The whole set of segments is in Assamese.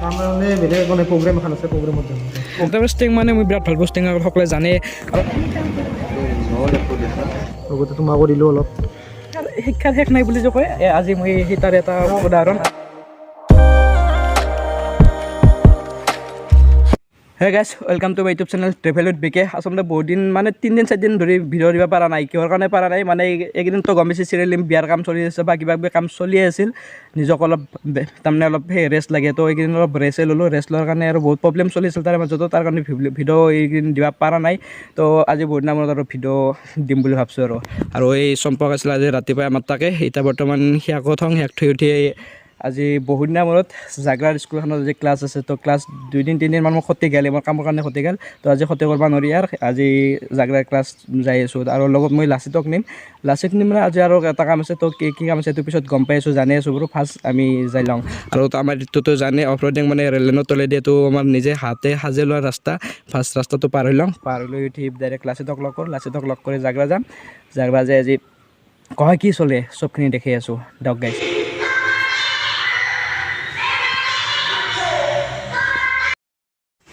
কাম মানে বেলেগ একো নাই, প্ৰগ্ৰেম এখন আছে, প্ৰগ্ৰেমত যাম। তাৰপিছত ষ্টিং মানে মই বিৰাট ভাল পাওঁ ষ্টিং, সকলোৱে জানে। আৰু লগতে তোমাকো দিলোঁ অলপ। শিক্ষাৰ শেষ নাই বুলি যে কয়, আজি মই সেই তাৰ এটা উদাহৰণ। Hey guys, welcome to my YouTube channel travel with BK. আচলতে বহুত দিন মানে তিনিদিন চাৰিদিন ধৰি ভিডিঅ' দিব পৰা নাই। কিহৰ কাৰণে পৰা নাই মানে এইকেইদিনতো গম পাইছে, চিৰিয়েল বিয়াৰ কাম চলি আছে বা কিবা কিবি কাম চলি আছিল। নিজক অলপ তাৰমানে অলপ সেই ৰেষ্ট লাগে, তো এইকেইদিন অলপ ৰেষ্টে ল'লোঁ। ৰেষ্ট লোৱাৰ কাৰণে আৰু বহুত প্ৰব্লেম চলি আছিল তাৰে মাজতো, তাৰ কাৰণে ভিডিঅ' এইকেইদিন দিব পৰা নাই। তো আজি বহুত দিনৰ মূৰত আৰু ভিডিঅ' দিম বুলি ভাবছোঁ। আৰু এই চম্পক আছিল আজি ৰাতিপুৱাই আমাৰ তাকে, এতিয়া বৰ্তমান সিয়াকো থওঁ, সিয়াক থৈ উঠি আজি বহুত দিনৰ মূৰত জাগ্ৰাৰ স্কুলখনত আজি ক্লাছ আছে। তো ক্লাছ দুইদিন তিনিদিনমান মোৰ ক্ষতি গ'ল, মোৰ কামৰ কাৰণে ক্ষতি গ'ল। তো আজি ক্ষতি কৰিব নোৱাৰি আৰু আজি জাগ্ৰাৰ ক্লাছ যাই আছোঁ। আৰু লগত মই লাচিতক নিম, লাচিত নিম মানে আজি আৰু এটা কাম আছে। তো কি কি কাম আছে সেইটো পিছত গম পাই আছোঁ, জানি আছোঁ বাৰু। ফাৰ্ষ্ট আমি যাই লওঁ। আৰু তো আমাৰ এইটোতো জানে, অফ ৰোডিং মানে ৰেল লাইনৰ তলেদি এইটো আমাৰ নিজে হাতে সাজি লোৱা ৰাস্তা। ফাৰ্ষ্ট ৰাস্তাটো পাৰ হৈ লওঁ, পাৰ হৈ লৈ উঠি ডাইৰেক্ট লাচিতক লগ কৰোঁ, লাচিতক লগ কৰি জাগ্ৰা যাম। জাগ্ৰা যাই আজি কয় কি চলে চবখিনি দেখি আছোঁ। দক গাইছ।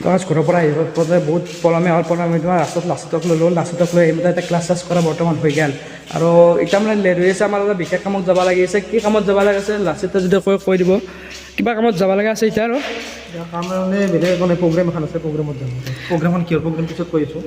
তো আজ ঘৰৰ পৰা আহিব পাওঁতে বহুত পলমে হ'ল। পলমে তোমাৰ ৰাস্তাত লাচিতক ল'লোঁ, লাচিতক লৈ আহি এতিয়া ক্লাছ চাছ কৰা বৰ্তমান হৈ গ'ল। আৰু এতিয়া মানে লেট হৈ আছে, আমাৰ এটা বিশেষ কামত যাব লাগি আছে। কি কামত যাব লগা আছে লাচিতে যদি কৈ কৈ দিব, কিবা কামত যাব লগা আছে এতিয়া। আৰু এতিয়া কাম মানে বেলেগ একো নাই, প্ৰগ্ৰেম এখন আছে, প্ৰগ্ৰেমত যাম। প্ৰগ্ৰেমখন কিহৰ প্ৰগ্ৰেম পিছত কৈ আছোঁ।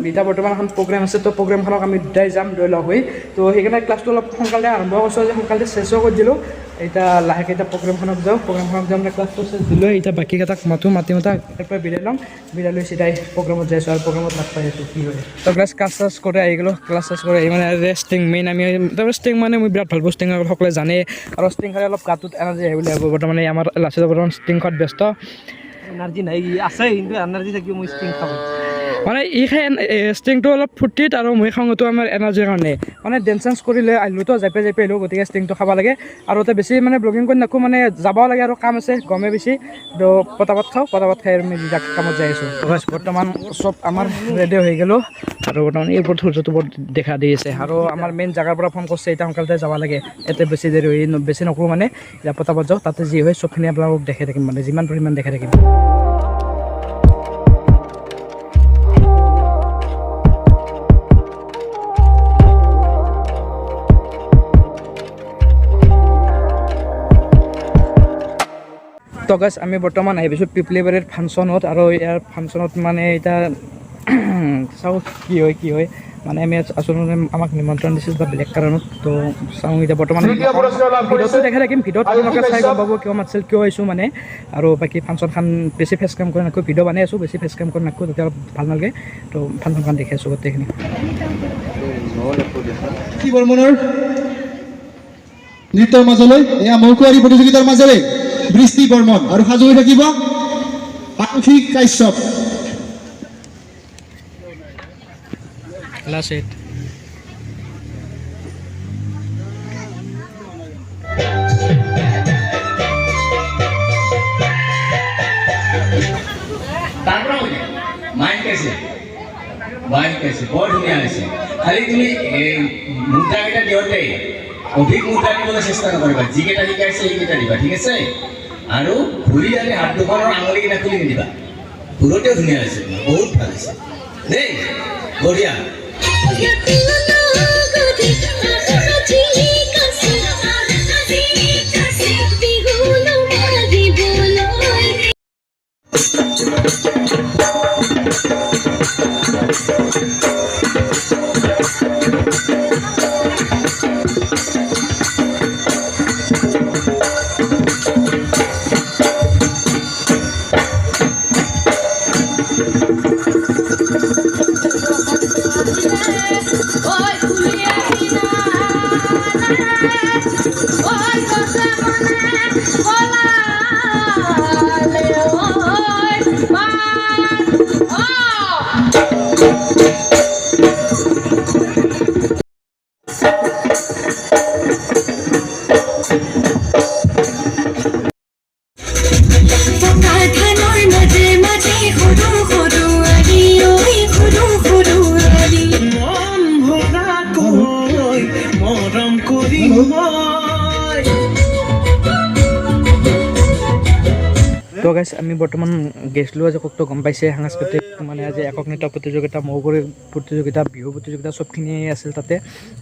এতিয়া বৰ্তমান এখন প্ৰগ্ৰেম আছে, তো প্ৰগ্ৰেমখনক আমি দুটাই যাম দুই লগ হৈ। তো সেইকাৰণে ক্লাছটো অলপ সোনকালে আৰম্ভ কৰিছোঁ, আজি সোনকালে শেষো কৰি দিলোঁ। এতিয়া লাহেকৈ এতিয়া প্ৰগ্ৰেমখনত যাওঁ, প্ৰগ্ৰেমখনত যাম মানে ক্লাছটো শেষ দিলোঁ। এতিয়া বাকীকেইটাক মাতোঁ, মাতি মাতা ইয়াৰ পৰা বিদায় ল'ম, বিদায় লৈ চিধাই প্ৰগ্ৰেমত যাই আছোঁ আৰু প্ৰগ্ৰেমত লগ পাই আছোঁ কি হয়। তো ক্লাছ ক্লাছ চাছ কৰি আহি গ'লোঁ। ক্লাছ চাছ কৰি আহি মানে ৰেষ্টিং মেইন আমি, তাৰপিছত ষ্টিং মানে মই বিৰাট ভাল পাওঁ ষ্টিং, সকলোৱে জানে। আৰু ষ্টিং খালে অলপ গাটোত এনাৰ্জি আহে বুলি ভাবোঁ। বৰ্তমানে আমাৰ লাচিত বৰ্তমান ষ্টিং খোৱাত ব্যস্ত। এনাৰ্জি নাই আছে, কিন্তু এনাৰ্জি থাকিব মই ষ্টিং খাব। মানে ই খাই ষ্টিংটো অলপ ফূৰ্তিত আৰু মই খাওঁ এইটো আমাৰ এনাৰ্জিৰ কাৰণে। মানে ডেন্স চেন্স কৰিলে আহিলোতো, জাপে জাপে আহিলোঁ, গতিকে ষ্টিংটো খাব লাগে। আৰু তাতে বেছি মানে ব্লগিং কৰি নাথাকোঁ, মানে যাব লাগে আৰু কাম আছে গমে বেছি। তো পটাপট খাওঁ, পটাপট খাই আমি যাক কামত যাই আছোঁ। বৰ্তমান চব আমাৰ ৰেডি হৈ গ'লোঁ। আৰু বৰ্তমান এই ওপৰত সূৰ্যটো বৰ দেখা দি আছে। আৰু আমাৰ মেইন জেগাৰ পৰা ফোন কৰিছে, এতিয়া সোনকালে যাব লাগে, ইয়াতে বেছি দেৰি হৈ বেছি নকৰোঁ মানে এতিয়া পটাপট যাওঁ, তাতে যি হয় চবখিনি আপোনালোকক দেখাই থাকিম, মানে যিমান পাৰোঁ সিমান দেখাই থাকিম। তো গাইছ, আমি বৰ্তমান আহি পাইছোঁ পিপলিবাৰীৰ ফাংচনত। আৰু ইয়াৰ ফাংচনত মানে এতিয়া চাওঁ কি হয় কি হয়। মানে আমি আচলতে আমাক নিমন্ত্ৰণ দিছিল বা বেলেগ কাৰণত, তো চাওঁ এতিয়া বৰ্তমান ভিডিঅ'টো দেখাই থাকিম। ভিডিঅ'ত আপোনালোকে চাই গম পাব কিয় মাতিছিল, কিয় আহিছোঁ মানে। আৰু বাকী ফাংচনখন বেছি ফেচ কাম কৰি নাথাকোঁ, ভিডিঅ' বনাই আছোঁ, বেছি ফেচ কাম কৰি নাথাকোঁ, তেতিয়া অলপ ভাল নালাগে। তো ফাংচনখন দেখি আছোঁ গোটেইখিনি। বৰ্মনৰ নৃত্যৰ মাজলৈ এয়া মৌকুৱাৰী প্ৰতিযোগিতাৰ মাজেৰে বৃষ্টি বৰ্মন আৰু সাজু হৈ থাকিব আৰক্ষী কাশ্যপ। লাচিত। তাৰ পৰা কৈ দিয়া। মায়ে শিকাইছে, মায়ে শিকাইছে, বৰ ধুনীয়া হৈছে। খালি তুমি এই মুদ্ৰাকেইটা দিওঁতে অধিক মুদ্ৰা দিবলৈ চেষ্টা নকৰিবা, যিকেইটা শিকাইছে সেইকেইটা দিবা, ঠিক আছে? আৰু ভৰি আনি হাত দুখনৰ আঙুলিকেইটা খুলি নিদিবা। ভুলতেও ধুনীয়া হৈছে, বহুত ভাল হৈছে দেই, বঢ়িয়া। তো গাইছ, আমি বৰ্তমান গেছলো আজি ক'ত গম পাইছে, সাংস্কৃতিক মানে আজি একক নৃত্য প্ৰতিযোগিতা, মৌকুঁৱৰী প্ৰতিযোগিতা, বিহু প্ৰতিযোগিতা চবখিনিয়ে আছিল তাতে।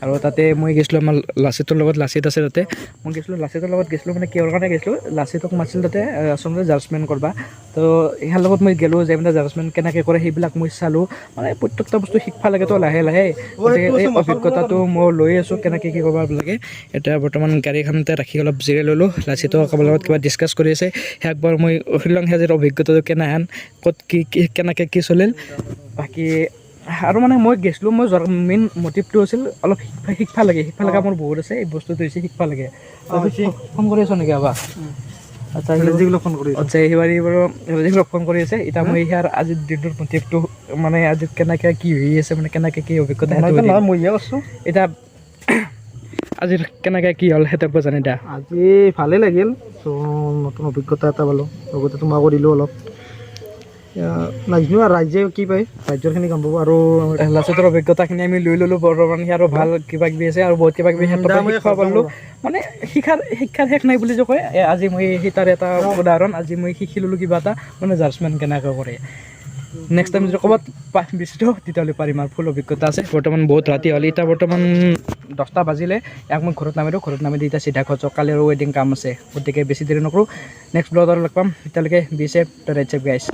আৰু তাতে মই গৈছিলোঁ আমাৰ লাচিতৰ লগত। লাচিত আছে তাতে। মই গৈছিলোঁ লাচিতৰ লগত। গৈছিলোঁ মানে কিহৰ কাৰণে গৈছিলোঁ? লাচিতক মাতিছিল তাতে আচলতে জাজমেণ্ট কৰবা। তো ইয়াৰ লগত মই গ'লোঁ, যাই পেলাই জাজমেণ্ট কেনেকৈ কৰে সেইবিলাক মই চালোঁ। মানে প্ৰত্যেকটা বস্তু শিকবা লাগেতো লাহে লাহে। গতিকে এই অভিজ্ঞতাটো মই লৈ আছোঁ, কেনেকৈ কি কৰিব লাগে। এতিয়া বৰ্তমান গাড়ীখনতে ৰাখি অলপ জিৰাই ল'লোঁ। লাচিতো কাৰোবাৰ লগত কিবা ডিছকাছ কৰি আছে। সেয়াক বাৰু মই শিলং সেয়াৰ অভিজ্ঞতাটো কেনেহেন, ক'ত কি কি কেনেকৈ কি চলিল। বাকী আৰু মানে মই গৈছিলোঁ, মই যোৱাৰ মেইন মটিভটো আছিল অলপ শিকবা শিকবা লাগে। শিকবা লগা মোৰ বহুত আছে। এই বস্তুটো হৈছে শিকবা লাগে। ফোন কৰি আছ নেকি আবা? আচ্ছা। যিগুলো ফোন কৰি। আচ্ছা, সেইবাৰ বাৰু যিবিলাক ফোন কৰি আছে। এতিয়া মই ইয়াৰ আজিৰ দিনটোৰ মটিভটো, মানে আজি কেনেকৈ কি হৈ আছে, মানে কেনেকৈ কি অভিজ্ঞতা, সেইটো সুধিম। নহয়, মইয়ে আছোঁ। এতিয়া আজিৰ কেনেকৈ কি হ'ল সেইটো একবাৰ জানি দিয়া। আজি ভালেই লাগিল। চ' নতুন অভিজ্ঞতা এটা পালোঁ, লগতে তোমাকো দিলোঁ অলপ। নাজানো আৰু ৰাইজে কি পায়, ৰাজ্যৰখিনি গম পাব আৰু। লাচিতৰ অভিজ্ঞতাখিনি আমি লৈ ল'লোঁ। বৰ্তমান আৰু ভাল কিবা কিবি আছে আৰু বহুত কিবা কিবি ক্ষেত্ৰত দাম শিকিব পাৰিলোঁ। মানে শিক্ষাৰ শিক্ষাৰ শেষ নাই বুলি যে কয়, আজি মই সেই তাৰ এটা উদাহৰণ। আজি মই শিকি ল'লোঁ কিবা এটা, মানে জাজমেণ্ট কেনেকৈ কৰে। নেক্সট টাইম যদি ক'ৰবাত বিচাৰোঁ, তেতিয়াহ'লে পাৰিম আৰু ফুল অভিজ্ঞতা আছে। বৰ্তমান বহুত ৰাতি হ'ল। এতিয়া বৰ্তমান 10টা বাজিলে। ইয়াক মই ঘৰত নামি দিওঁ। ঘৰত নামি দি এতিয়া চিধা ঘৰত যাওঁ। কালি আৰু ৱেডিং কাম আছে। গতিকে বেছি দেৰি নকৰোঁ। নেক্সট ব্লগত আৰু লগ পাম। এতিয়ালৈকে be safe, ride safe, guys.